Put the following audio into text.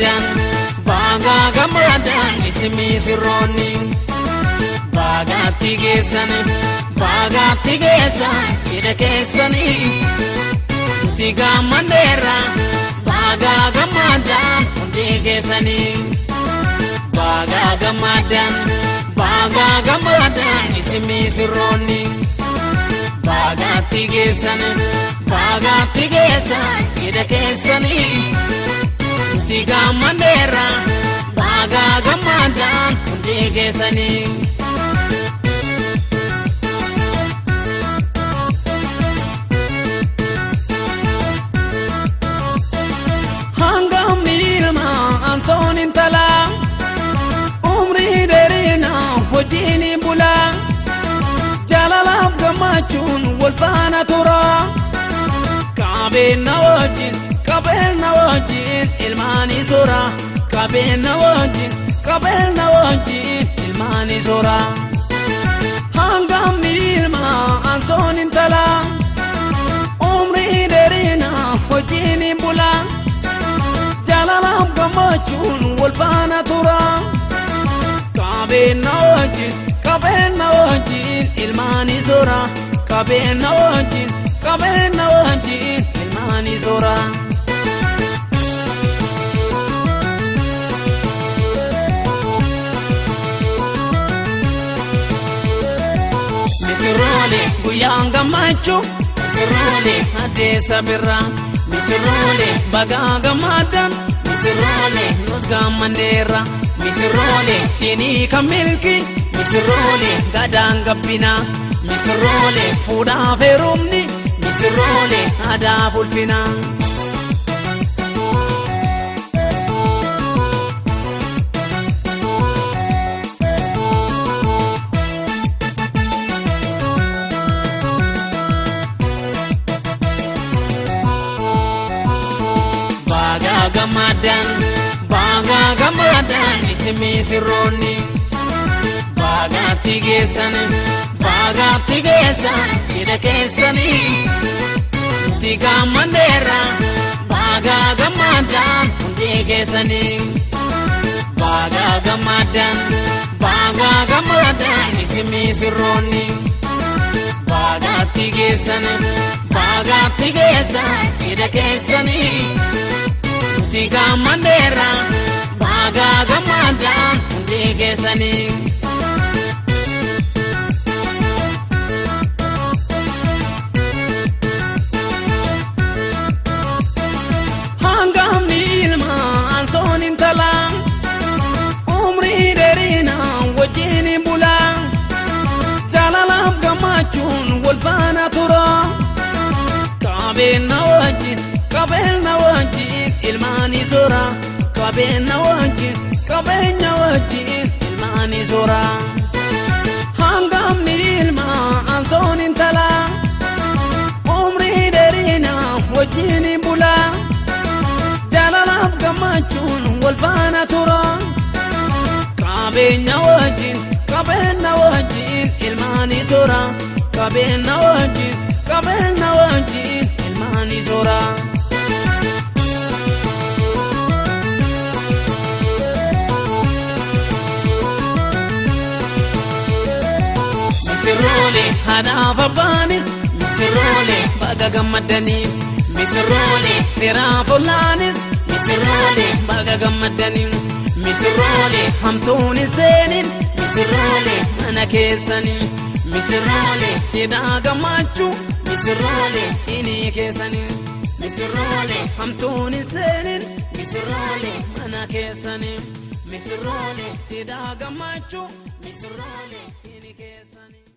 gammaddan, baga gammaddan isin misirroonni. Baagaatti geessan, baagaatti geessan cidha keessanii. Nuti gammaddeerra, baga gammaddan hundi keessanii. Baga gammaddan, baga gammaddan isin misirroonni. Baagaatti geessan, baagaatti geessan cidha keessanii. Nuti gammaddeerra, baga gammaddan hundi keessanii. Hangamni ilma ansoon intalaa, umrii dheerina hojiin bulaa, jaalalaaf gammachuun wal faana tura. Qabeenya wajjin, qabeenya wajjin ilmaanii soora. Qabeenya wajjin, qabeenya wajjin ilmaanii soora. Hangamni ilma ansoon intalaa, umrii dheerina hojiin bulaa, jaalalaaf gammachuun wal faana tura. Qabeenya wajjin, qabeenya wajjin ilmaanii soora. Qabeenya wajjin, qabeenya wajjin ilmaanii soora. Misirroole, Guyyaan gammachuu misirroole, addeessa birraa. Misirroole, Bagaa gammaddan, misirroole, nus gammanneerra. Misirroole, Cinii kan milki, misirroole, gadaan gabbinaa. Misirroole, Fuudhaaf heerumni, misirroole, aadaa ulfinaa. Baga gammaddan, baga gammaddan isin misirroonni. Baagaatti geessan, baagaatti geessan cidha keessanii. Nuti gammaddeerra, baga gammaddan hundi keessanii. Baga gammaddan, baga gammaddan isin misirroonni. Baagaatti geessan, baagaatti geessan cidha keessanii. Nuti gammaddeerra, baga gammaddan hundi keessanii. Hangamni ilma ansoon intalaa, umrii dheerina wajjin bulaa, jaalalaaf gammachuun wal faana tura. Qabeenya wajjin, qabeenya wajjin ilmaanii soora. Qabeenya wajjin, qabeenya wajjin ilmaanii soora. Hangamni ilma ansoon intalaa, umrii dheerina wajjin bulaa, jaalalaaf gammachuun wal faana tura. Qabeenya wajjin, qabeenya wajjin ilmaanii soora. Qabeenya wajjin, qabeenya wajjin ilmaanii soora. Misirroole, Haadhaaf abbaanis, misirroole, baga gammaddanii. Misirroole, Firaaf ollaanis, misirroole, baga gammaddanii. Misirroole, Hamtuun hin seenin misirroole, mana keessanii. Misirroole, Cidhaa gammachuu, misirroole, cinii keessanii. Misirroole, Hamtuun hin seenin misirroole, mana keessanii. Misirroole, Cidhaa gammachuu, misirroole. cinii keessanii.